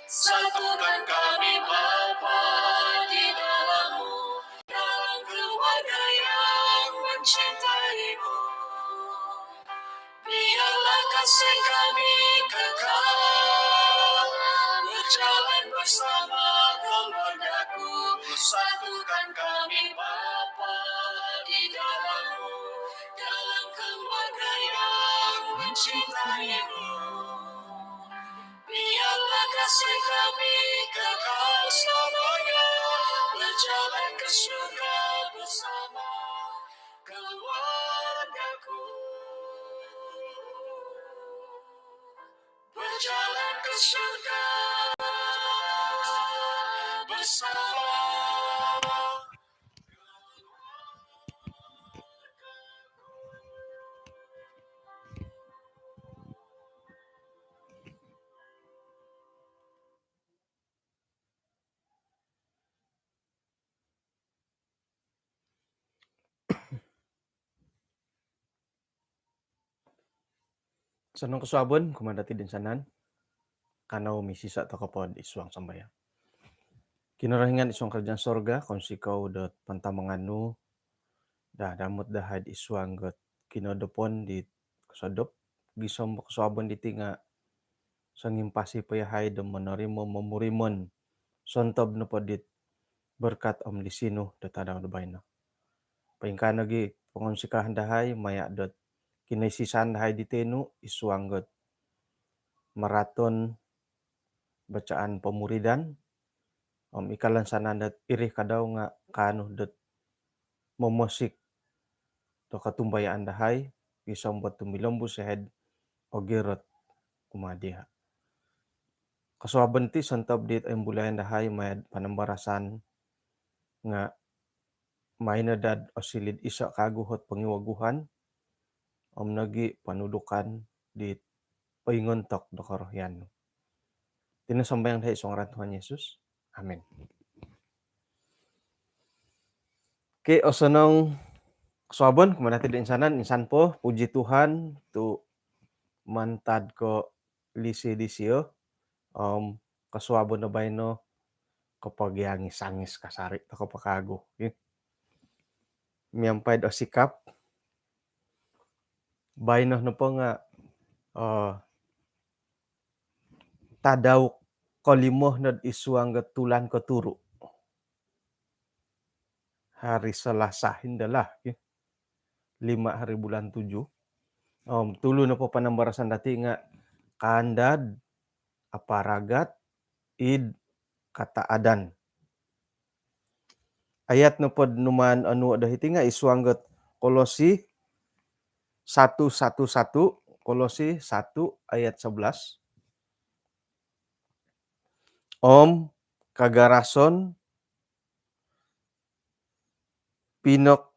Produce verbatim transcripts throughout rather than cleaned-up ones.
Satukan kami, Bapa, di dalam-Mu, dalam keluarga yang mencintai-Mu. Biarlah kasih kami kekal berjalan bersama keluargaku. Satukan kami, Bapa, di dalam-Mu, dalam keluarga yang mencintai-Mu. Biarlah kasih kami kekal selamanya, berjalan ke surga bersama keluargaku. Berjalan ke surga bersama. Osonong kosuabon kumaa dati toinsanan. Kanou misisa' toko pod id suang sambayang. Kinorohingan id suang kerajaan sorga, kounsikou dot pantamangan nu daa damot dahai id suang dot kinodopon di kosodop, gisom kosuabon diti nga songimpasi po yahai do monorimo momurimon sontob nopo dit berkat om lisi nu do tadau do baino. Poingkaa nogi pongounsikaan dahai maya dot kinoisisaan dahai di tinu id suang dot maraton bacaan pemuridan, om ikalan sanan dot iri kadau nga kaanu dot momosik do kotumbayaan dahai, gisom dot tumilombus yahai ogirot kumaa dia. Kosuabon ti sontob dit oimbulayan dahai maya panambarasan nga maai no daa dot osiliu iso kawagu ot pongiwaguan om nogi ponudukan di poingontok do korohian nu. Iti no sambayang dahai id suang ngaran Tuhan Yesus. Amin. Okey, osonong kosuabon kumaa dati toinsanan. Insan po, puji Tuhan tu mantad ko lisi disio, om kosuabon do baino kopogiangis-angis kasari toko po kawagu, eh. Miampai do sikap baino nopo nga, eh, tadau kolimo no id suang do tulan koturu. Hari Selasa indalah, eh. Lima hari bulan tujuh. Om tulu nopo panambarasan dati nga kaandad aparagat id kataadan. Ayat nopo do numaan onuo do hiti nga id suang dot Kolosi satu satu satu, Kolosi satu ayat sebelas. Om kagarason pinok-,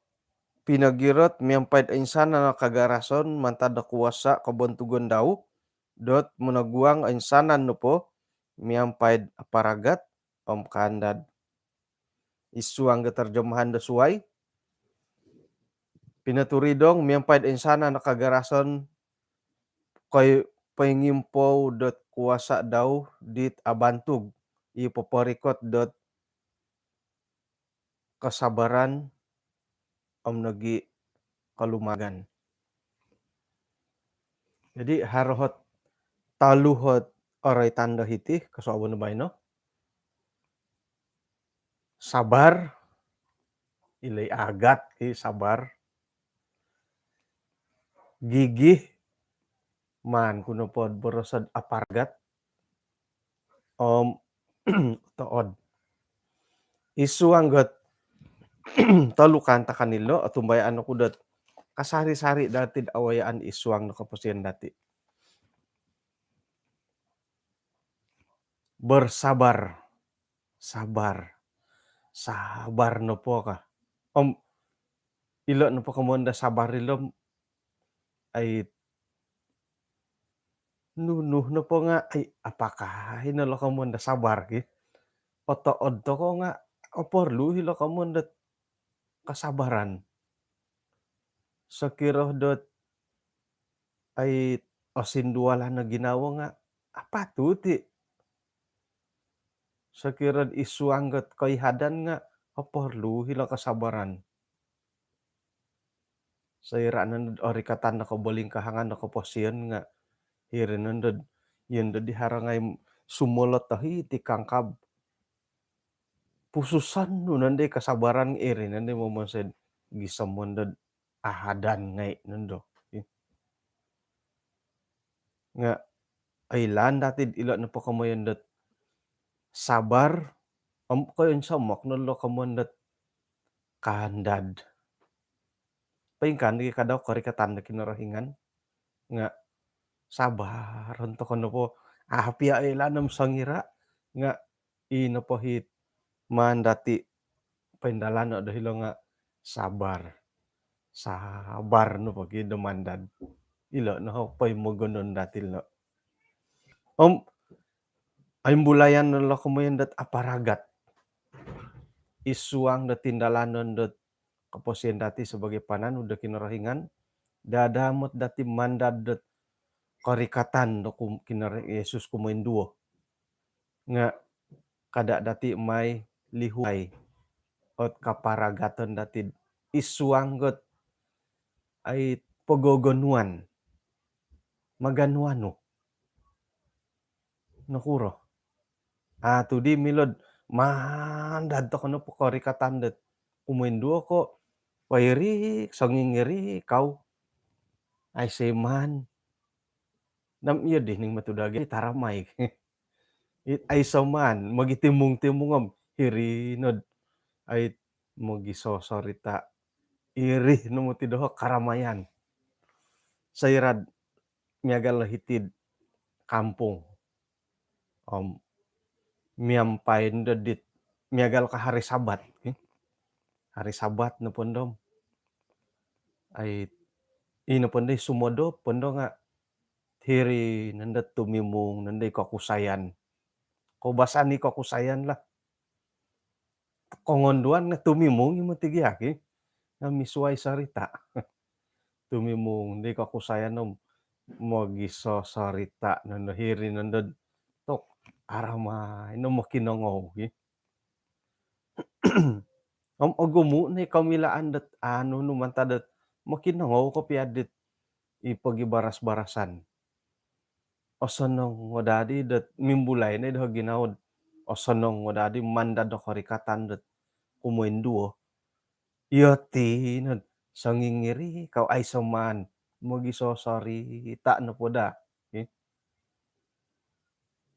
pinogirot miampai do oinsanan o kagarason mantad do kuasa kobontugon dau, dot monoguang oinsanan nopo miampai do aparagat om kaandad. Id suang do terjemahan do suai, pinoturidong miampai do oinsanan o kagarason koi-, poingimpou dot kuasa dau dit abantug i poporikot dot kesabaran om nogi kolumagan. Jadi, haro ot tolu ot oroitan do hiti kosuabon baino. Sabar, ilo i agat, i sabar. Gigih, maan ku nopo do boroso do aparagat. Om tood. Id suang dot tolu kaantakan ilo, otumbayaan oku dot kasari-sari dati do awayaan id suang do koposion dati. Bersabar. Sabar. Sabar nopo ka. Om ilo nopo komoyon do sabar ilo, ai, nunu nopo nga, ai, apakah ino lo komoyon do sabar ki? Otood toko nga oporlu ilo komoyon do kesabaran. Sokiro dot, ai, osindualan o ginawo nga apatut i Sokiro id suang dot koihadan nga oporlu hilo kesabaran. Soira nondo orikatan do kobolingkahangan do koposion nga hiri nondo, iyo nondo di haro ngai sumolot do hiti kangkab. Pususan nu nondo kesabaran, iri nondo momonsoi gisom nondo ahadan ngai nondo. Nga oilaan dati ilo nopo komoyon dot sabar, om koinsomok no lo komoyon dot kaandad. Poingkaa nogi kadau korikatan do Kinorohingan nga sabar ontok nopo, ah, pia oilaan om songira nga i nopo hit maan dati poindalano do hilo nga sabar. Sabar nopo ki do mandad. Ilo no poimogonon dati lo. Om oimbulayan no lo komoyon dot aparagat id suang do tindalanon dot koposion dati sebagai pananud do Kinorohingan, dadamot dati mandad dot korikatan do kum-, Kinoro-, Yesus kumoinduo. Nga kada dati mai lihuai ot kaparagatan dati id suang dot ai pogogonuan. Maganu-anu. Nokuro? Ah, tu di milo do mandad toko nopo korikatan dot kumoinduo ko, poiri, songingiri kau. Aiso maan. Nam iyo di ning matu dagi taramai. It aiso maan, mogitimung-timung om hiri nod. Ait mogisosorita. Iri no moti doho karamayan. Soira do miagal hiti id kampung. Om miampai nondo dit miagal ka hari Sabat, eh. Hari Sabat nopo nondo om. Ai, i nopo nondo sumodop nondo nga hiri nondo tumimung nondo i kokusayan. Koubasan i kokusayan lah. Kongonduan nga tumimung i moti gia ki. Nga misuai sorita. Tumimung di kokusayan om mogisosorita nondo hiri nondo tok aramai no mokinongou ki. Om ogumu no i komilaan dot anu nu mantad dot mokinongou kopio dit i pogibaras-barasan. Osonong ngodadi dot mimbulai no i doho ginawo dot osonong ngodadi mandad do korikatan dot kumoinduo. Iyo ti nod songingiri kau aiso maan mogisosorita nopo da. Eh.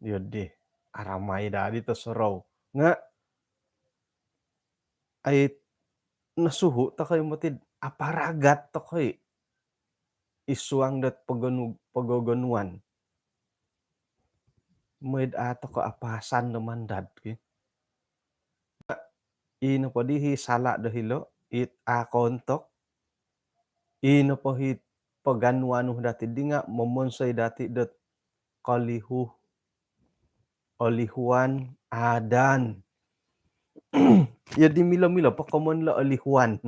Iyo di aramai dadi tosorou. Nga ai nosuhu tokoi moti do aparagat tokoi id suang dot pogonu-, pogogonuan. Mooi do a toko apasan do mandad ki. I nopo di hi sala do hilo, it a kontok. I nopo hi paganu-anu dati di nga momonsoi dati dot kolihu, olihuan, adan. Iyo di milo-milo po komoyon lo olihuan.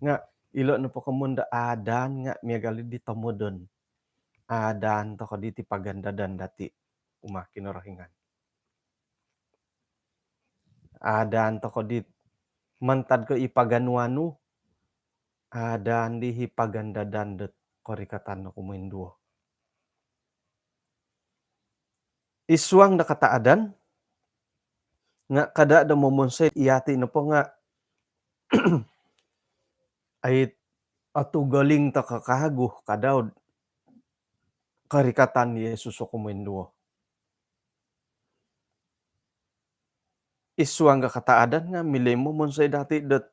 Nga ilo nopo komoyon do adan nga miagal di tomodon. Adan toko di ti pagandadan dati kumaa Kinorohingan. Adan toko di mantad ko i paganu-anu, adan di hi pagandadan dot korikatan no kumoinduo. Id suang do kataadan, nga kada do momonsoi iyati nopo nga ai otugoling toko kagu kadau korikatan Yesus o kumoinduo. Id suang do kataadan nga milo i momonsoi dati dot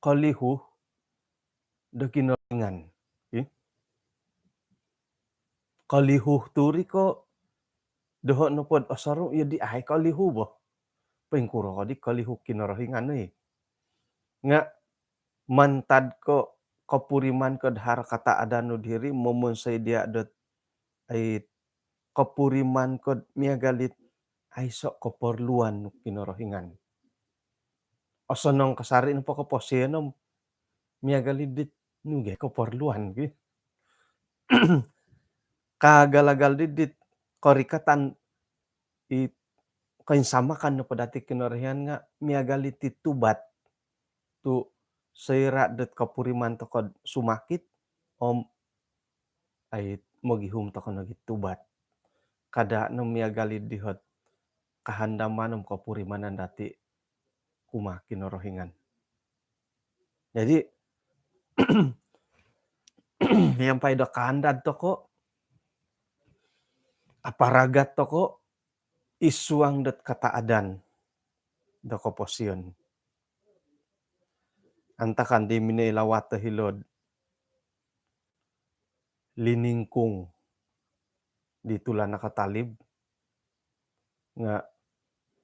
kolihu do Kinorohingan. Ih. Kolihu tu ri ko doho nopo do osorou iyo di ai kolihu bo. Poingkuro ko di kolihu Kinorohingan oi. Nga mantad ko kopuriman ko do haro kataadan nu diri momonsoi dia dot ai kopuriman ko do miagal dit aiso keperluan nu Kinorohingan. Osonong kasari nopo koposion om miagal dit nu gia keperluan ki. Kaagal-agal dit korikatan i koinsamakan nopo dati Kinorohingan nga miagal iti tubat tu soira dot kopuriman tokou sumakit om ai mogihum tokou nogi tubat. Kada no miagal i dihot kahandaman om kopurimanan dati kumaa Kinorohingan. Jadi miampai do kaandad tokou, aparagat tokou id suang dot kataadan do koposion. Antakan di minoi lawat do hilo'd Liningkung di tulan nakatalib nga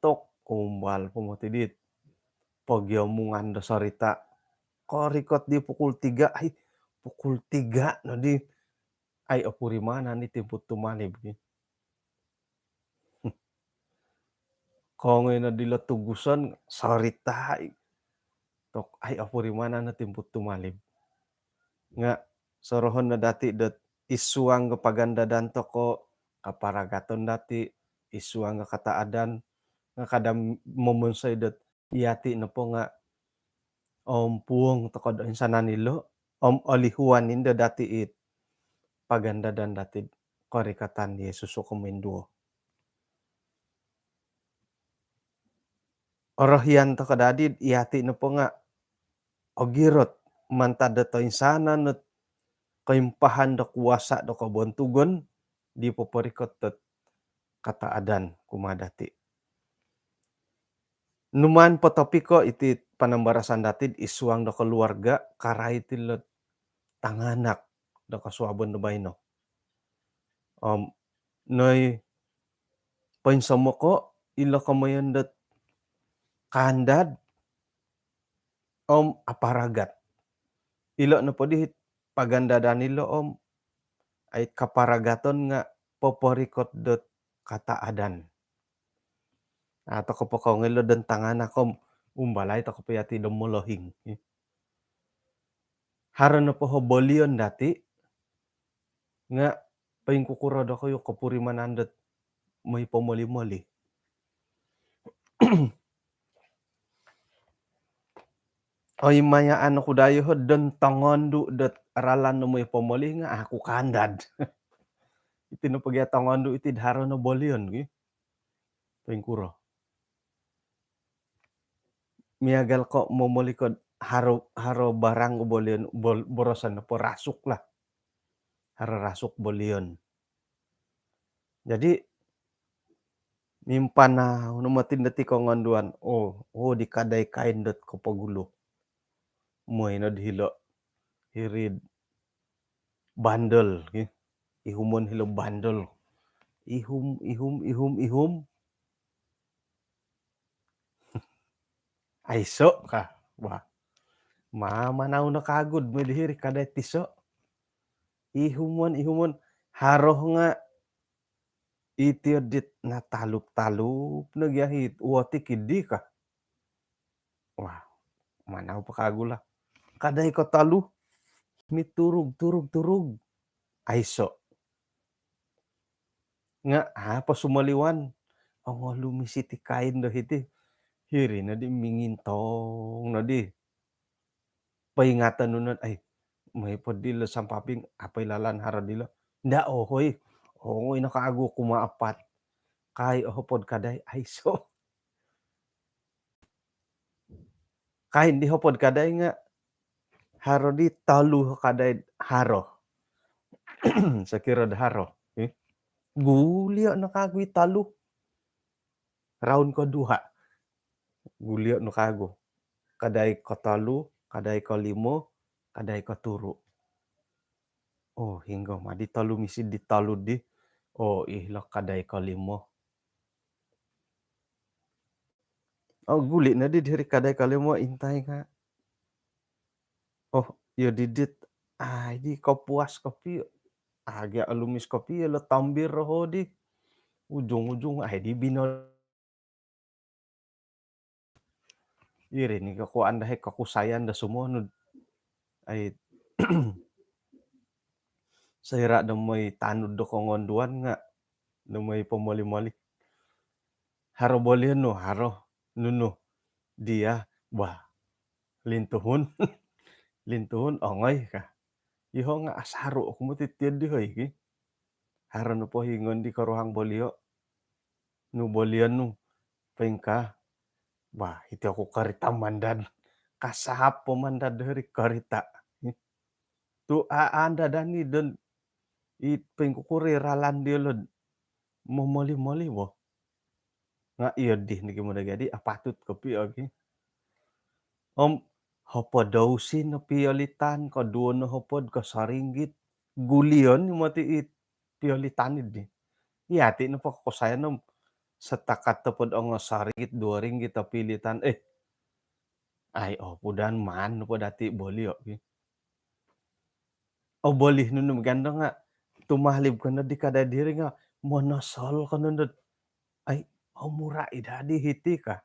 tok umbal po moti dit pogiomungan do sorita. Korikot di pukul tiga, ai pukul tiga no di, ai opurimanan i timpu tumalib ki. Kongoi no dilo tuguson sorita i tok, ai opurimanan no timpu tumalib. Nga sorohon no dati dot id suang do pagandadan tokou, kaparagaton dati id suang do kataadan, nga kada momonsoi dot iati nopo nga om puong tokou do insanan ilo om olihuan indo dati it pagandadan dati korikatan Yesus o kominduo. Orohian tokou dadi iati nopo nga ogirot mantad do toinsanan ot koimpahan do kuasa do kobontugon di poporikot dot kataadan kumaa dati. Numaan potopiko iti panambarasan dati id suang do keluarga karai ti lot tanganak do kosuabon do baino. Om noi poinsomoko ilo komoyon dot kaandad om aparagat. Ilo nopo dihit pagandadan ilo om ai kaparagaton nga poporikot dot kataadan. Nah, tokou po kongoi lo don tanganak om umbalai tokou po iati do molohing. Haro nopo ho bolion dati nga poingkukuro dokoyu kopurimanan dot moi pomoli-moli. Oi mayaan oku dayo ho don tongondu dot ralan no moi pomoli nga aku kaandad. Iti no pogia tongondu iti haro no bolion ki. Poingkuro. Miagal ko momoli ko haro, haro barang ko bolion, bol-, boroson po rasuk lah. Haro rasuk bolion. Jadi mimpanau no moti dati kongonduan. Oh, oh di kadai kain dot kopogulu. Moi no dihilo. Hiri'd bandel ki. Ihumon hilo bandel. Ihum, ihum, ihum, ihum. Aiso ka. Wah. Mamanau no kagud moi dihiri kadai tiso. Ihumon, ihumon. Haro nga iti dit natalup-talup no gia hiti woti kidi ka. Wah, manau po kagu lah. Kadai kotolu. Miturug, turug, turug. Aiso. Nga apa sumoliwan? Ongolumis iti kain do hiti. Hiri no di mingintong no di. Poingaton nu no, ai, moi po dilo sampaping, apo i lalan haro dilo. Nda, ohoi. Ongoi no kagu kumaapat. Kai ohopod kadai, aiso. Kain di hopod kadai nga haro di tolu kadai haro. Sokiro do haro. Eh? Gulio no kagu i tolu. Round kedua. Gulio no kagu. Kadai kotolu, kadai kolimo, kadai koturu. Oh, hinggo ma di tolu misi di tolu di. Oh, ih lo kadai kolimo. Oh, guli no di diri kadai kolimo intai nga. Oh, iyo didit. Ai di kopuas kopio. Agi olumis kopio lo tambir roho di. Ujung-ujung ai di bino. Iri ni kokuan dahai kokusayan da sumonud. Ai soira do moi tanud do kongonduan nga do moi pomoli-moli. Haro bolion nu, haro nunu dia, bah, lintuhun. Lintuhun, ongoi ka. Iho nga asaru oku moti tiod di hoi ki. Haro nopo hingon di koruhang bolio. Nu bolion nu, pingka. Bah, iti oku karita mandad. Kasahap po mandad dari karita. Tu a-, anda dani don i pingkukuri ralan diolo. Momoli-moli bo. Nga iyo di niki modagadi, apatut kopio ki. Om hopod o usin no piolitan, ko duo no hopod, ko saringgit. Gulion ni moti it piolitan idi. Iya ti nopo kosayan om setakat topod ongo saringgit, duo ringgit o piolitan. Eh, ai, opudan maan nopo dati bolio ki. O boli nunu gandong nga tumahalib kono di kadai diri nga monosol kono dot. Ai, omura i dadi hiti ka.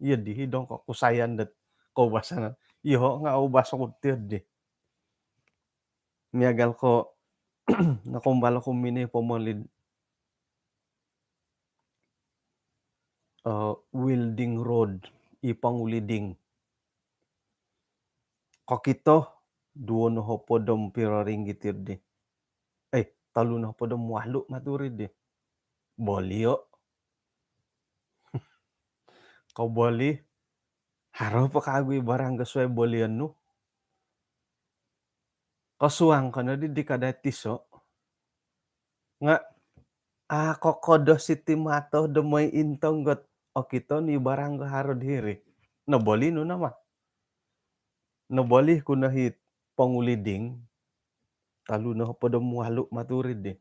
Iyo di hidong ko kusayan dot koubasanan. Iyo nga ubas oku tiod di. Miagal ko nakaumbal oku mini pomolid, eh, welding rod, i panguliding. Kokito, duo no hopod om piro ringgit iri di. Eh, tolu no hopod om walu maturi di. Bolio. Kau boli, haro po kagu i barang ga suai bolion nu. Kosuang kono di, di kadai tiso. Nga, a, kokodos iti mato do moi intong got okito ni barang ga haro diri. Noboli nu nama. Noboli ku no hit panguliding, tolu no hopod om walu maturi di.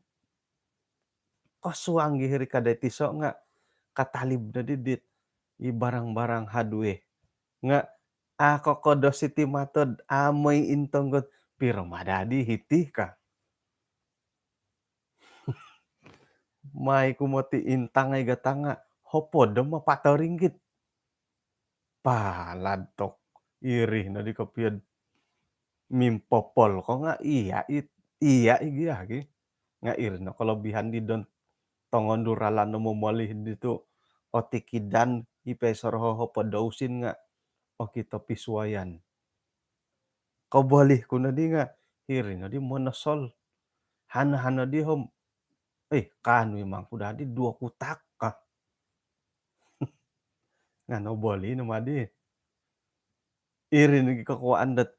Kosuang gi hiri kadai tiso nga katalib no di dit i barang-barang hardware. Nga, a, kokodos iti matod, a, moi intong got piro madadi hiti ka. Mai ku moti intangai gatanga, hopod om apat ringgit. Palad tok, iri no di kopiod mimpopol ko nga iya it, iya i gia ki. Nga iri no kolobihan di don tongondu ralan no momoli di tu otikidan i pesoroho hopod o usin nga okito pisuayan. Koboli ku no di nga hiri no di monosol. Hano-hano di hom. Eh, kanu imang ku dadi duo kutak ka. Nga noboli no madi. Iri ni kokuaan dot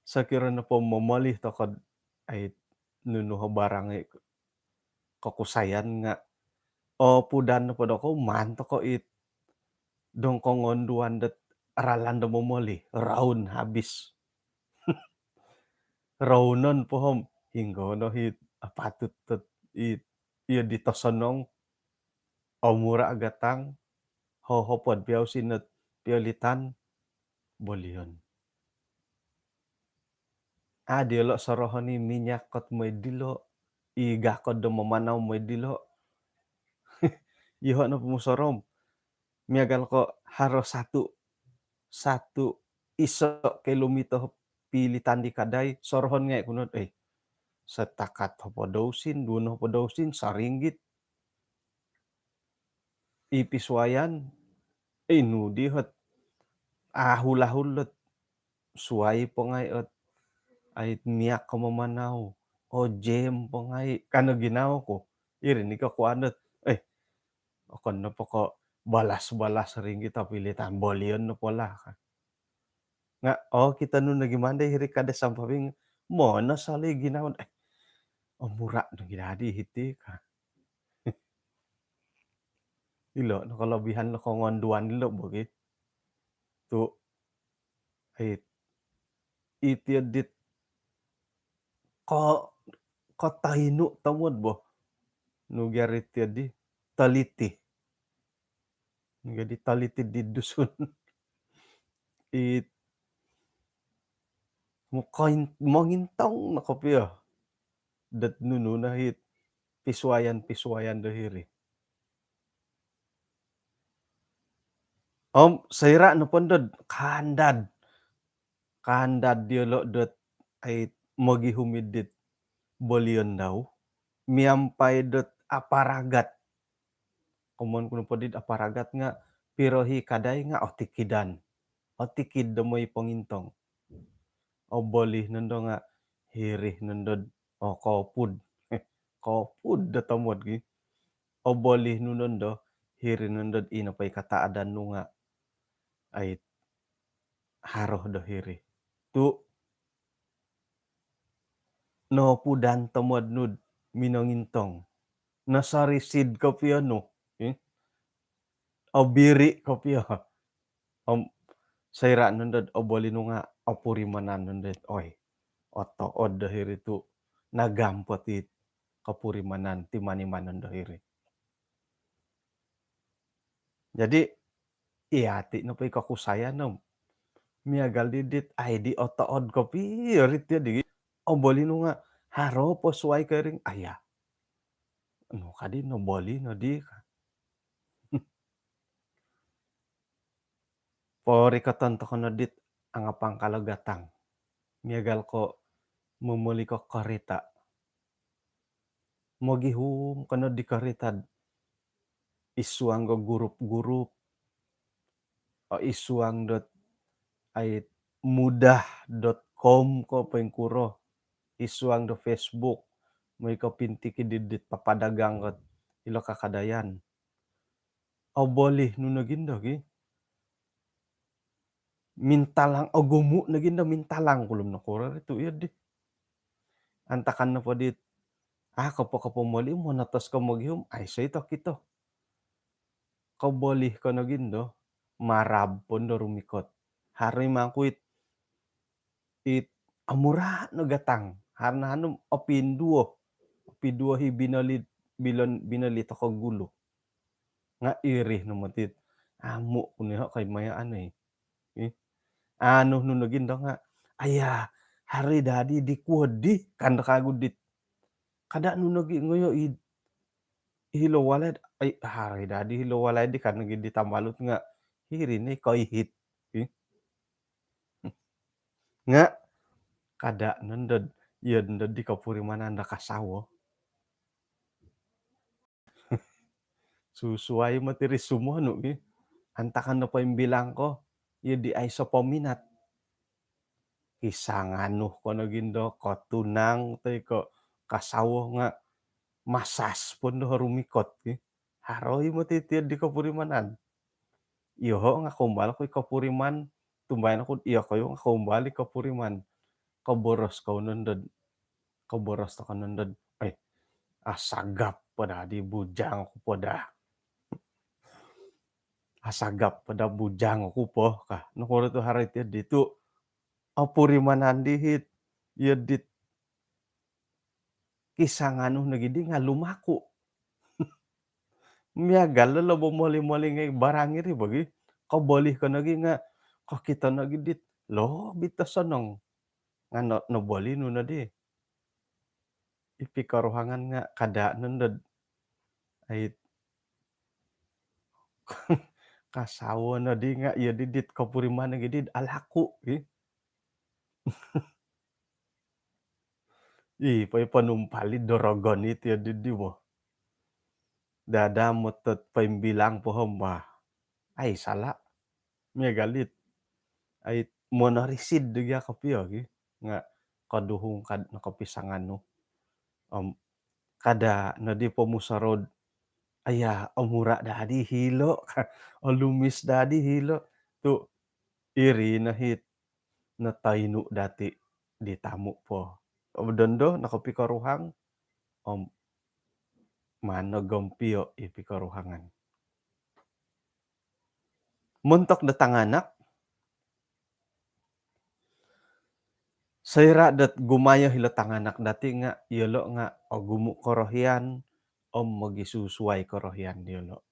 sokiro nopo momoli toko ai nunu ho barang i kokusayan nga opudan nopo doko maan toko it dong kongonduan dot ralan do momoli, raun habis. Raunon po hom, hinggo no hit apatut tot it iyo di tosonong, omura gatang, hohopod piau sinot piolitan, bolion. A, diolo sorohon i minyak kot moi dilo, i gakod do mamanau moi dilo. Iho no pomusorom. Miagal ko haro satu, satu iso kilomito piolitan di kadai, sorohon ngai kunod, eh, setakat hopod o usin, duo no hopod o usin, saringgit. I pisuayan, inu di hot ahul-ahul dot suai po ngai ot ai miak ko mamanau, ojem po ngai, kano ginawo ku. Iri ni kokuaan dot, eh, okon nopo ko balas-balas ringgit tapi litan bolion nopo lah. Nga, oh, kita nu nogi mandai hiri kada sampabing, mono sali ginawo, eh, omura nogi dadi hiti ka. Ilo no kolobihan lo kongonduan ilo bogi. Tu, ai, iti dit ko, ko tainu tomod bo. Nugi ari ti di teliti. Jadi taliti di Dusun. It mukain mongintong no kopio dot nunu no hit pisuayan-pisuayan do hiri. Om soira nopo dot kandad, kandad diolo dot ai mogihum id dit bolion dau miampai dot aparagat. Komoyon ku nopo dit aparagat nga' piro hi kadai nga' otikidan. Otikid do moi pongintong. Oboli nondo nga' hiri nondod, oh, kopud. Kopud do tomod gi. Oboli nu nondo hiri nondod ino poi kataadan nu nga' ai haro do hiri. Tu' nopudan tomod nud minongintong. Nosorisid kopio nu. Ih. Obiri kopio. Om soira' nondod oboli nu nga' opurimanan nondod. Oi. Otood do hiri tu' nagampot i kopurimanan ti manimanon do hiri. Jadi, iyati' nopo i kokusayan om miagal di dit ai di otood kopio ri ti di. Oboli nu nga' haro po suai ko iri nga' aya. Nu kadi noboli nodi ka. Porikoton toko no dit angapangkal o gatang. Miagal ko momoli ko karita'. Mogihum ko no di karita'd id suang do gurup-gurup, id suang dot ai mudah dot com ko poingkuro, id suang do Facebook, moi ko pintiki di dit papadagang ko ilo kakadayan. Oboli nu nogi ndo gi. Mintalang, ogumu' nogi ndo mintalang, kulum nokuro ri tu' iyo di. Antakan nopo dit, ah, kopo-kopo moli, monotos ko mogihum, aiso i tokito. Koboli ko nogi ndo, marab po ndo rumikot. Haro i mangkuit, it amura' no gatang. Haro no hanu opinduo. Opinduo hi binoli, bilon, binoli toko gulu. Nga' iri no moti it amu' ku niho' koimayaan oi. Ih. Anu nu nogi ndo nga', aya, haro i dadi di kuo di, kan do kagu dit. Kada' nu nogi ngoyo i hilo walai, ai, haro i dadi hilo walai di, kan nogi di tambalut nga' hiri ni koihit. Ih. Nga' kada' nondod, iyo nondod di kopurimanan do kasawo. Susuai moti ri sumonu gi. Antakan nopo imbilang ko, iyo di aiso pominat. Kisanganu ko nogi ndo, kotunang toi ko kasawo nga' masas po ndo rumikot gi. Haro i moti tiyo di kopurimanan. Iyoho' nga' koumbal oku i kopuriman, tumbayaan oku iyokoyu nga' koumbal i kopuriman. Koboros kou nondod. Koboros toko nondod. Ai, asagap po daa di bujang oku po daa. Asagap po daa bujang oku po ka. Nokuro tu' haro i tiyo di tu' opurimanan di hit. Iyo dit kisanganu nogi di nga' lumaku. Miagal lo bo moli-moli ngai' barang iri bo gi. Koboli ko nogi nga' kokito nogi dit lobi tosonong. Nga' no, noboli nu nodi. I pikoruhangan nga' kada' nondod. Ai, kasawo nodi nga' iyo di dit kopuriman nogi di alaku gi. Ih, poi ponumpal i do rogon i tiyo di di bo. Dada motot poimbilang po hom bah. Ai, sala'. Miagal it. Ai, monorisid do gia kopio gi. Nga' koduhung kad nokopisanganu. Om kada' nodi pomusorou. Aya, omura' dadi hilo'. Olumis dadi hilo'. Tu' iri no hit. Notoinu' dati' di tamu' po. Om dondo nokopikoruhang, om maan no gompio' i pikoruhangan. Montok do tanganak, soira' dot gumayo hilo' tanganak dati' nga' iyolo' nga' ogumu' korohian, om mogisusuai korohian diyolo'.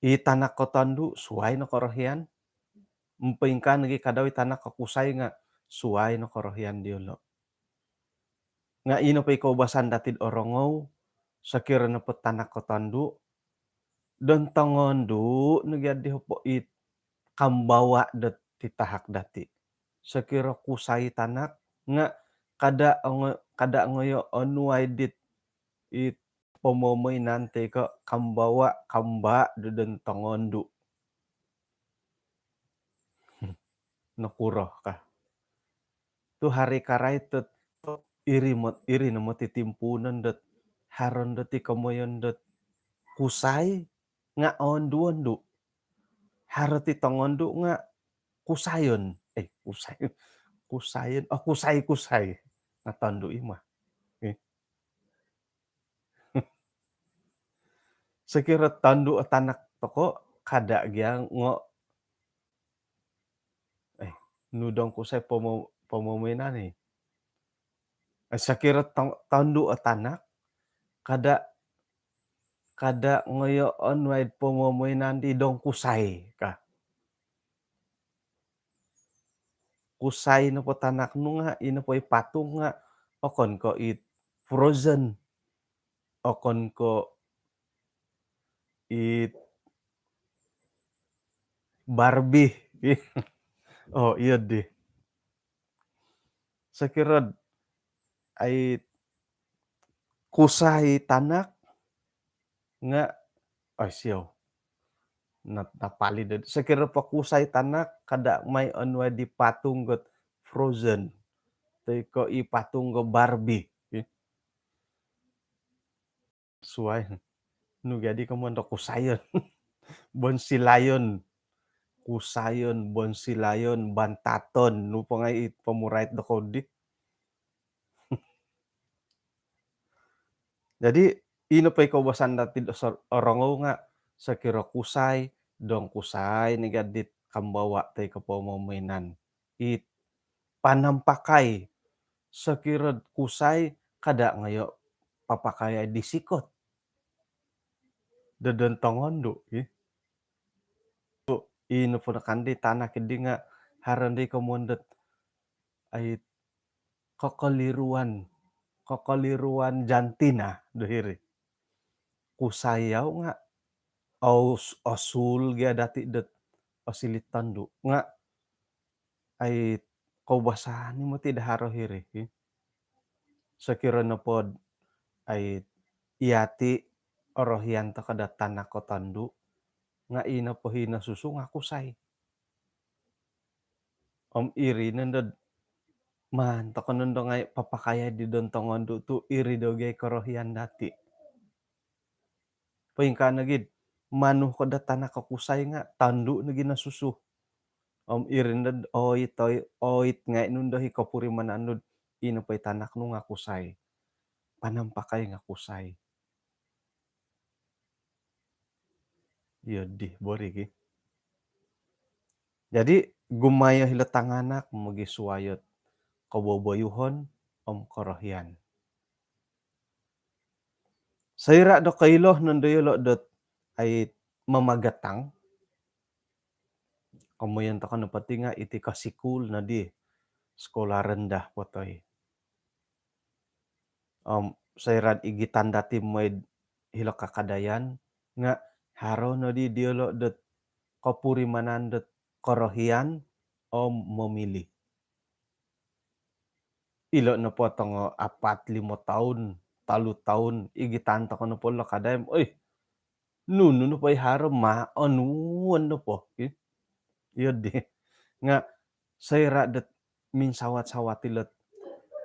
I tanak kotondu', suwai no korohian. Mpoingkaa nogi' kadau i tanak kokusai nga' suwai no korohian diyolo'. Nga' ino po i koubasan dati'd orongou, sokiro nopo tanak kotondu', don tongondu' nogi' addi hopo it kambawa' dot titahak dati'. Sokiro kusai tanak nga' kada' ongo-, kada' ngoyo' onuai dit it pomomoinan toi ko' kambawa', kambaa' do don tongondu'. Nokuro ka. Tu' haro i karait dot iri mot, iri no moti timpuunon dot haro ondo ti komoyon dot kusai nga' oondu-ondu'. Haro ti tongondu' nga' kusayon. Eh, kusai. Kusayon. Oh, kusai-kusai. Nga' tondu' i ma. Eh. Sokiro tondu' o tanak toko', kada' gia ngo', eh, nu dong kusai pomo-, pomomoinan i. Eh, sokiro tong-, tondu' o tanak, kada', kada' ngoyoon wai'd pomomoinan di dong kusai ka. Kusai nopo tanak nu nga', ino po i patung nga', okon ko' it Frozen, okon ko' it Barbie. Oh, iyo di. Sokiro'd ai kusai tanak nga', ai, siou. Na-, napalid do. Sokiro po kusai tanak, kada' mai onuai di patung got Frozen. Toi ko' i patung got Barbie. Suai. Nu jadi komoyon do kusayon. Bonsilayon. Kusayon, bonsilayon, bantaton. Nu po ngai' i pomurait do kodi. Jadi, ino po i koubasan dati do sor-, orongou nga', sokiro kusai, dong kusai ni gadit kambawa' toi ko' pomomoinan. It panampakai, sokiro'd kusai, kada' ngoyo' papakayai di sikot. Do don tongondu', i. Tu' ino po nokondi tanak di nga' haro ndi komoyon dot ai kokoliruan, kokoliruan jantina do hiri. Kusai yau nga' aus-, osul gia dati dot osiliu tondu'. Nga' ai koubasan i moti do haro hiri, i. Sokiro nopod ai iyati' orohian toko' do tanak ko tondu', nga' ino po hino susu nga' kusai. Om iri nondo'd maan toko' nondo ngai' papakayai di don tongondu' tu' iri do gia i korohian dati'. Poingkaa nogi'd manu ko do tanak ko kusai nga' tondu' nogi' no susu. Om iri nondo'd oit, oit, oit ngai' nondo i kopurimanan nu'd ino po i tanak nu nga' kusai. Panampakai nga' kusai. Iyo di, bori ki. Jadi, gumayo hilo tanganak mogisuai ot koboboyuhon om korohian. Soira' do koilo nondo yolo' dot ai mamagatang, komoyon toko' nopo ti nga' iti kosikul nodi, sekolah rendah po toi. Om soira'd igitan dati moi'd hilo kakadayan nga' haro nodi diyolo' dot kopurimanan dot korohian om momili. Ilo' nopo tongo apat, limo toun, tolu toun, igitan toko' nopo lo kadai, oi, nunu nopo i haro ma onuon nopo, i. Iyo di. Nga' soira' dot minsawat-sawat ilo't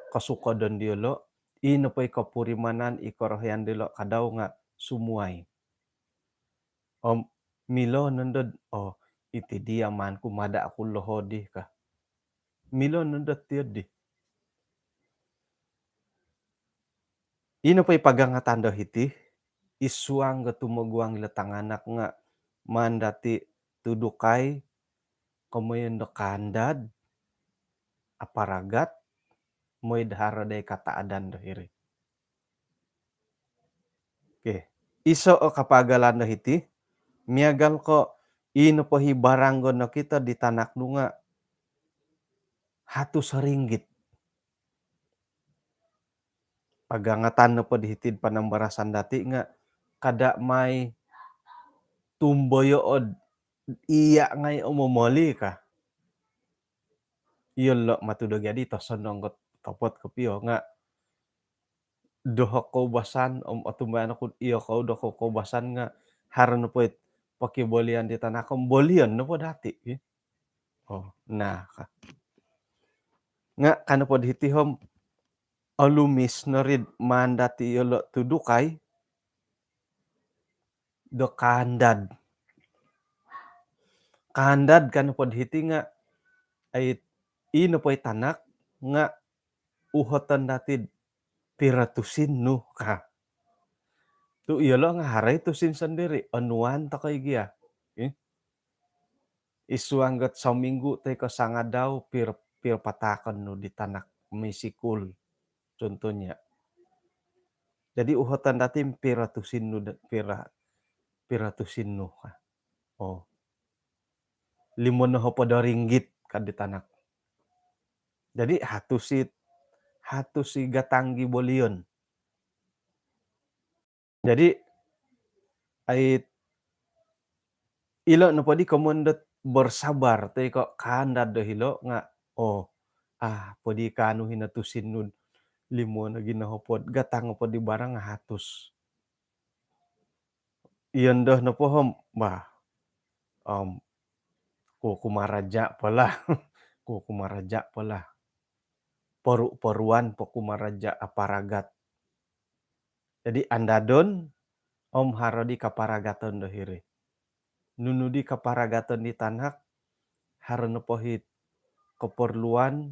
kosukodon diyolo', i nopo i kopurimanan, i korohian dilo' kadau nga' sumuai. Om milo nondo'd, oh, iti di aman ku mada' ku loho di ka. Milo nondo'd tiyo di. Ino po i pagangatan do hiti, i suang do tumoguang ilo tanganak nga' maan dati' tudukai komoyon do kaandad, aparagat, moi'd haro dai kataadan do hiri. Okey. Iso' o kapaagalan do hiti, miagal ko' ino po i barang do nokito di tanak nu nga' hatus ringgit. Pagangatan nopo di hiti'd panambarasan dati' nga' kada' mai tumboyoo'd iya' ngai' o momoli ka. Iyolo' matu do jadi tosonong ko' topot kopio nga' doho koubasan, om otumbayaan oku iyokou doho koubasan nga haro nopo it pokibolion di tanak om bolion nopo dati, ki. Oh, nah, ka. Nga ka nopo di hiti om olumis no rid maan dati iyolo tudukai do kaandad. Kaandad ka nopo di hiti nga, ai, i nopo i tanak nga uhoton dati piro tusin nu ka. Tu iyolo nga haro i tusin sondiri, onuan tokou i gia. Eh? Id suang dot sominggu toi ko sangadau piro, piro patahakon nu di tanak moi sikul, contohnya. Jadi uhoton dati piro tusin nu, piro, piro tusin nu ka. Oh. Limo nohopod o ringgit ka di tanak. Jadi hatus i, hatus i gatang di bolion. Jadi, ai, ilo nopo di komoyon dot bersabar toi ko kaandad do hilo nga, oh, ah, podi kaanu hino tusin nu, limo nogi nohopod, gatang po di barang hatus. Iyondo nopo om, bah, om, ku kumaraja po lah, ku kumaraja po lah. Poru-poruan po kumaraja aparagat. Jadi andadon om haro di kaparagaton do hiri. Nunu di kaparagaton di tanak, haro nopo it keperluan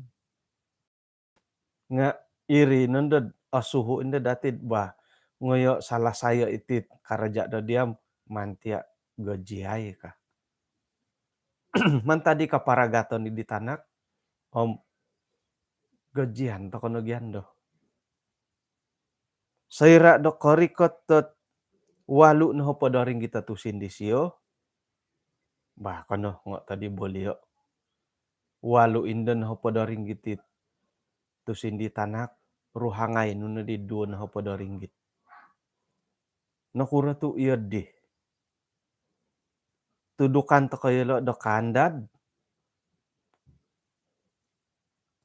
nga iri nondo osuhu indo dati bah, ngoyo salah sayo iti karaja do diam, mantia gajiai ka. Mantad di kaparagaton di tanak, om gajian tokou no gia do. Soira do korikot dot walu nohopod o ringgit o tusin disio, bah, kono ngo tadi bolio. Walu indo nohopod o ringgit it tusin di tanak, ruhangai nu no di duo nohopod o ringgit. Nokuro tu iyo di? Tudukan tokou iyolo do kaandad.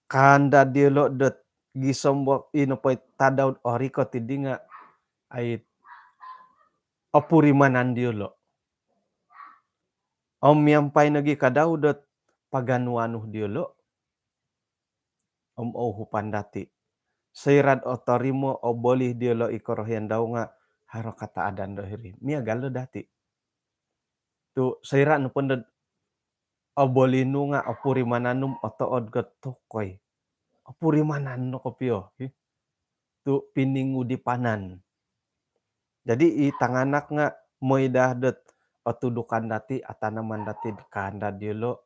Kaandad diolo dot gisom bo i nopo i tadau orikot idi nga, ai, opurimanan diolo. Om miampai nogi kadau dot paganuanu diolo om ouhupan dati. Soira do otorimo, oboli diolo i korohian dau nga haro kataadan do hiri. Miagal do dati. Tu soira nopo ndo oboli nu nga opurimanan nu om otood ko tokoi. Opurimanan no kopio, hi. Tu piningudipanan. Jadi i tanganak nga mooi daa dot otudukan dati, atanaman dati kaandad diolo,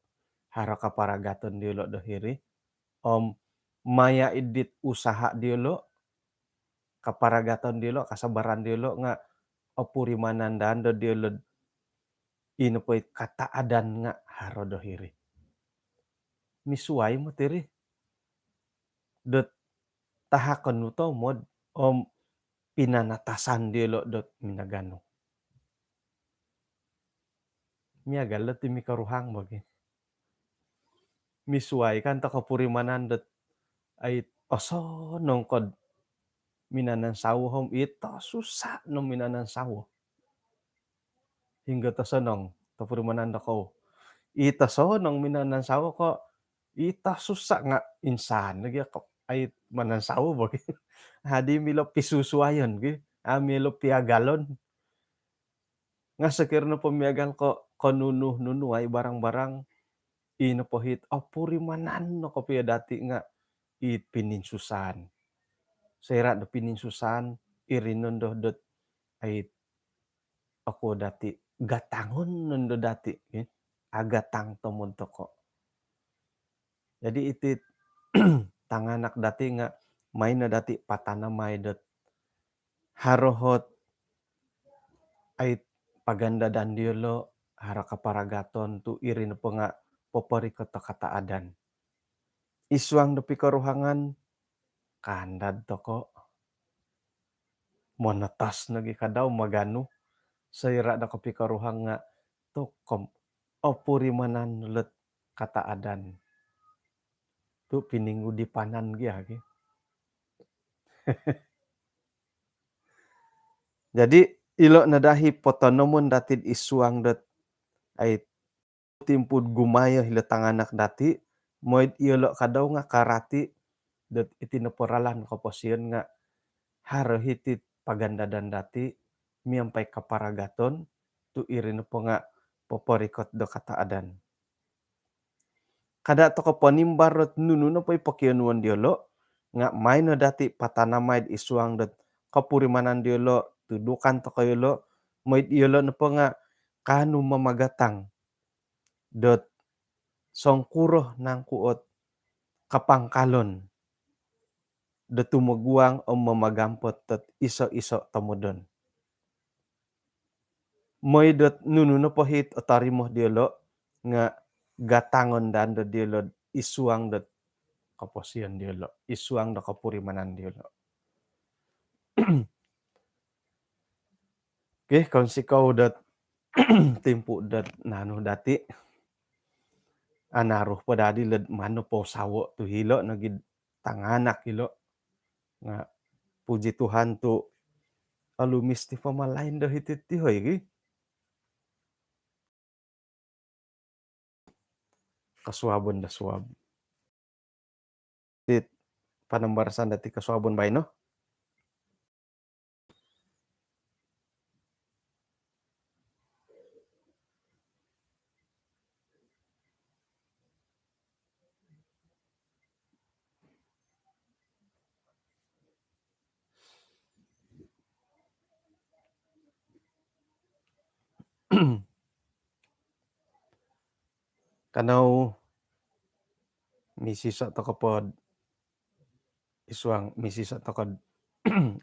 haro kaparagaton diolo do hiri. Om maya id dit usaha diolo, kaparagaton diolo, kasabaran diolo nga opurimanan daa do diolo i nopo i kataadan nga haro do hiri. Misuai moti ri dot tahakon nu tomod om pinanatasan diolo dot minaganu. Miagal dot i mikoruhang bo gi. Misuai kan toko purimanan dot, ai, osonong ko do minanansawo om i tosusa no minanansawo. Hinggo tosonong, topurimanan dokou. I tosonong minanansawo ko, i tosusa nga insan lagi ko, ai, manansawo bo gi. Hadi milo pisusuayon gi, a milo piagalon. Nga sokiro nopo miagal ko, ko nunu-nunu ai barang-barang, i nopo it opurimanan no kopio dati nga i pininsusan. Soira do pininsusan, iri nondo dot, ai, oku dati, gatangon nondo dati, eh, agatang tomod toko. Jadi iti tanganak dati nga maai no dati patanamai dot haro ot, ai, pagandadan diolo, haro kaparagaton tu iri nopo nga poporikot o kataadan. Id suang do pikoruhangan, kaandad toko. Monotos nogi kadau maganu, soira do kopikoruhang nga tokom opurimanan lot kataadan. Tu piningudipanan gia gi. Jadi ilo' no dahi' potonomon dati'd isuang dot ai timpu'd gumayo ilo' tanganak dati', moi'd iyolo' kadau nga' karati' dot iti nopo ralan koposion nga' haro hiti'd pagandadan dati' miampai kaparagaton tu' iri nopo nga' poporikot do kataadan. Kada' toko' ponimbar dot nunu nopo i pokionuon diyolo' nga' maino dati' patanamai'd isuang dot kopurimanan diyolo', tudukan toko' iyolo', moi'd iyolo' nopo nga' kaanu mamagatang dot songkuro nangku' ot kapangkalon do tumoguang om mamagampot dot iso-iso tomodon. Moi dot nunu nopo hit otorimo diyolo' nga' gatangon daa do diyolo' isuang dot koposion diyolo', isuang do kopurimanan diyolo'. Okey, kounsikou dot timpu' dot nanu dati'. Anaru po dadi' lod mano po sawo' tu' hilo' nogi' tanganak ilo'. Nga' puji Tuhan tu' olumis ti pamalain do hiti ti hoi gi. Kosuabon do suab. Iti panambarasan dati' kosuabon baino. Kanou misiso' toko' pod isuang, misiso' toko'd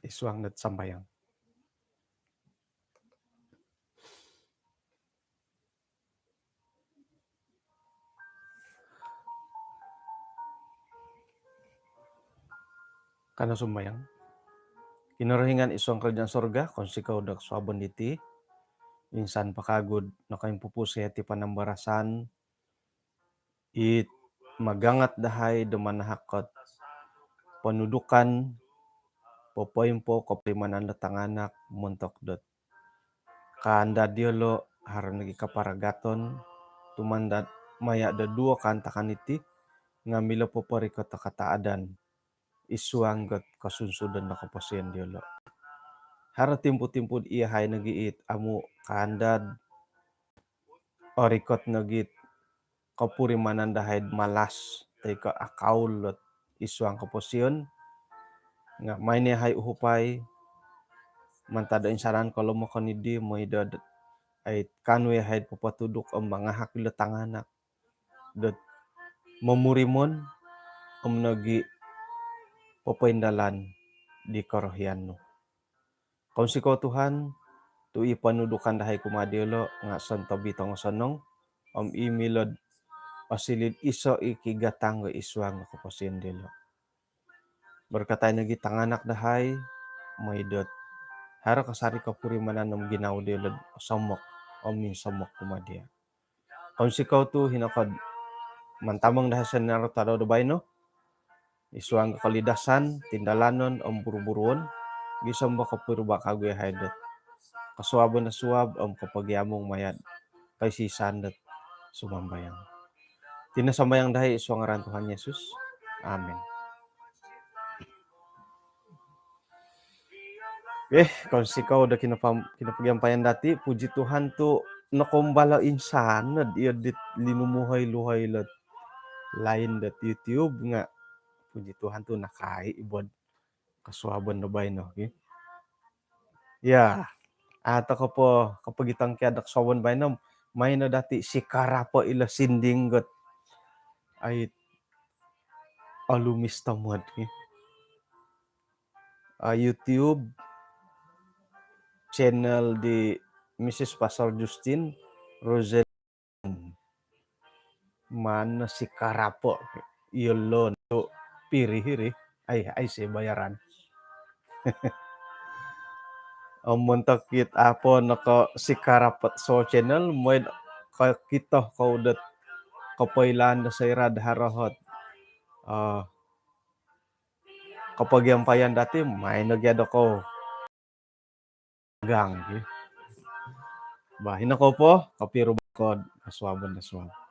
isuang dot sambayang. Kanou sumbayang. Kinorohingan isuang karajaan sorga, kounsikou do kosuabon diti. Insan po kagu'd nokoimpupus iti panambarasan it magangat dahai do manahak ot ponudukan, popoimpou kopurimanan do tanganak montok dot kaandad diyolo', haro nogi' kaparagaton, tumandad maya' do duo kaantakan iti nga' milo poporikot o kataadan isuang dot kosunsudon do koposion diyolo'. Haro timpu-timpu'd iyahai nogi' it amu' kaandad, orikot nogi' it kopurimanan dahai'd malas toi ko' akaul dot isuang koposion. Nga' maino iyahai uhupai mantad do insanan kolomokon iddi, moi do, do ai kaanu iyahai'd popotuduk om mangahak ilo tanganak dot momurimon om nogi' popoindalan di korohian nu. Kounsikou Tuhan, tu' i ponudukan dahai kumaa diyolo' nga' sontob i tongosonong, om i milo'd osili'd iso' i kigatang do isuang do koposion diyolo'. Borkatai nogi' tanganak dahai, moi dot haro kasari kopurimanan om ginawo diyolo'd osomok om minsomok kumaa diya'. Kounsikou tu' hino ko'd mantamong dahai sinaru tadau do baino, isuang kolidasan, tindalanon om buru-buruon, gisom do kopiruba' kagu iyahai dot kosuabon do suab om kopogiamung maya'd koisisan dot sumambayang. Iti no sambayang dahai isuang ngaran Tuhan Yesus. Amin. Eh, kounsikou do kinopam-, kinopogiampayan dati', puji Tuhan tu' nokoumbal o insan nod iyo dit linumuhoi-luhoi lot lain dot YouTube nga', puji Tuhan tu' nakai' i bo'd kosuabon do baino, ki. Ya, a' toko' po kopogitongkiad do kosuabon baino, maino dati' sikarapo' ilo sinding got ai olumis tomod, ki. Ah, YouTube channel di Missus Pastor Justin Rosen. Mano sikarapo' iyolo' tu' piri hiri. Ai, aiso bayaran. Om montok it apo noko sikarapo' so channel, moi'd kokito kou dot kopoilaan do soira'd haro ot, ah, kopogiampayan dati', maino gia dokou. Gang ki. Bah, ino kou po, kopiruba ko'd kosuabon do suab.